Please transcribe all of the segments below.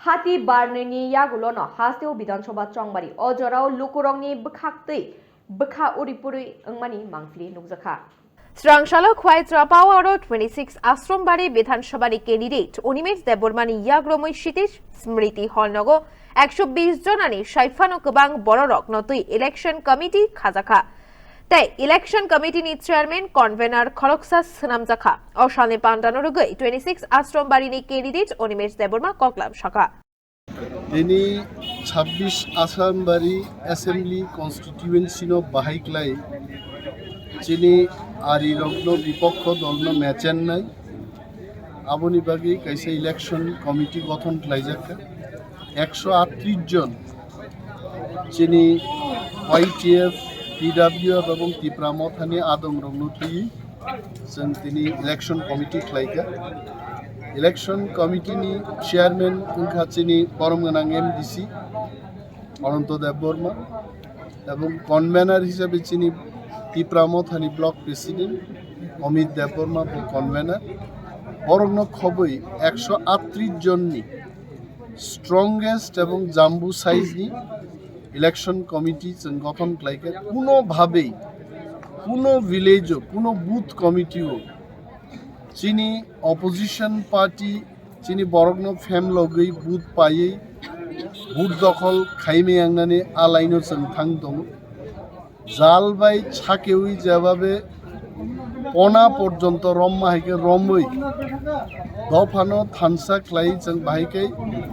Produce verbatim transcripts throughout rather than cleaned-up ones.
Hati barnini yagulono hasteo Bidhan Sabha chongbari o jorao lukurokni bwkhaktwi bwkha uri puri wngmani mangpili nukjakha. Srangsalok Khwai Trapao aro twenty six Ashram Bari Bidhan Sabha ni candidate Unimesh Debbarma ni yagromwi Sitish Smriti Hall nogo ekso bis jonani saiphano kwbang bororok no twi election committee khajakha. Tei election committee ni chairman convener khoroksa swnamjakha. O salni pandano rwgwi twenty six Ashram Bari ni candidate Unimesh Debbarma koklam sakha. Tini chabbish Ashram Bari Assembly Constituency no bahai klai chini ari rokno bipokho dolno mechennai. Aboni bagwi kaisa election committee gothon khlaijakha. Ekso attrish jon chini Y T F, T W F ebong Tipra Mothani adongrokno twiwi chwng tini election committee khlaikha. Election committee ni chairman wngkha chini borom gwnang M D C Ananto Debbarma, ebong convener hisabe chini Tipra Mothani block president Amit Debbarma bo convener. Borokno khobwi ekso attrish jonni strongest ebong jambu size ni election committee chwng gothon khlaikha. Kuno bhabe, kuno village o, kuno booth committee o chini opposition party chini borokno phem logwi booth paiwi booth dokhol khaimai wngnani a line o chwng thang tongo. Jal bai sakeui jebabe pona porjonto romma hai khe romwi dophano thansa khlai chwng bahai khe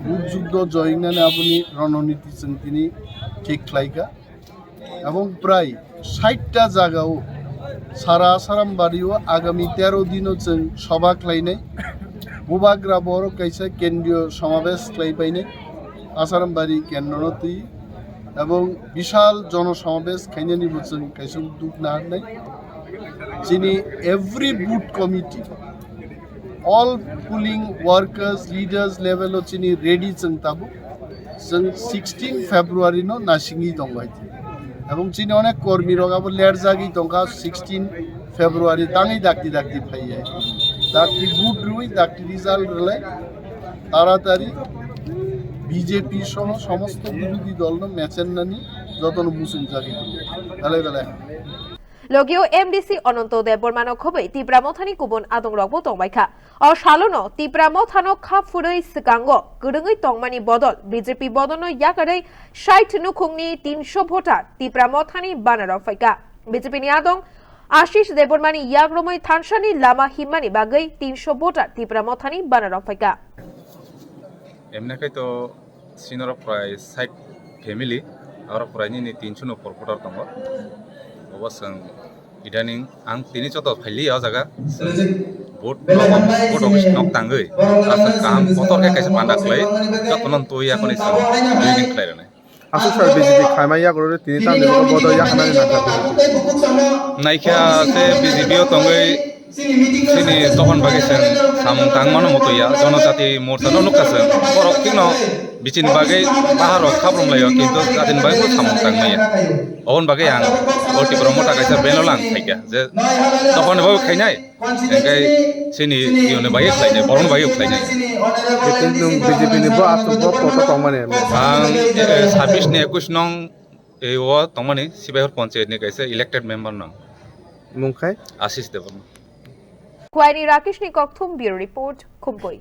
booth juddo joingnani aboni rononiti chwng tini thik khlaikha. Ebong prai sait ta jagao sara Asaram bario agami tero dino chwng soba khlainai. Bubagra borok kaisa kendriyo somabesh khlai painai Asaram bari kendrono twi ebong bishal jono somabesh khainani bo chwng kaisa duk naharnai. Chini every booth committee, all polling workers, leaders level o chini ready chwng tabuk. Chwng sixteen February no nasingwi tongo hai. Ebong chini onek kormi rok abo lerjagwi tongkha sixteen February tangwi dakti dakti phaiya. Dakti vote rwi dakti result rwlai taratari B J P soho somosto birodhi dol no mechennani jotono muchungjagwi tongo. Belai belai. Logio M D C Ananto Debbarmano khobwi Tipra Mothani kubun adongrokbo tongbaikha. O salono Tipra Mothano kha phurwi swkango kwrwngwi tongmani bodol B J P bodolno yakarwi sait nukhungni tinsho voter Tipra Mothani banarok phaikha. B J P ni adong Ashish Debbarmani yakromwi thansani lama himmani bagwi tinsho voter Tipra Mothani banarok phaikha. Emne khai to Sinoro prai sait family, aro prai nini tinsho no por voter tongo. Obo chwng idaning ang tini joto phaili o jaga. Vote, vote office nok tangwi. Aswk kaham kotor khe kaisa panda khlai. Jotono twi yakoni chwng joining khlai rwnai. Aswk sir B J P khaimai yago tini tamni bodo yakhanani nangkha. Naikha se B J P o tongwi Chini tokon bagwi chwng samung tangmano mutuya, Jonojati Morcha no nukha chwng. Borok phikno bichini bagwi baharok khaprumlaio, kintu jatini bagwi bo samung tangmaya. Oboni bagwi ang o Tipra Motha kaisa beno lang phaikha, je tokoni bagwi khainai, hwnkhe chini yoni bagwi khlainai, borokni bagwi khlainai. Bitin nwng B J P ni bo aswk bo poto tongmani. Ang, eh, sabbish ni ekush nong, eh, o tongmani, Sibaihor Panchayat ni kaisa elected member nang. Mung khai? Ashish Debbarma. Khwaini Rakeshni kokthum, Bureau Report, Khumpui.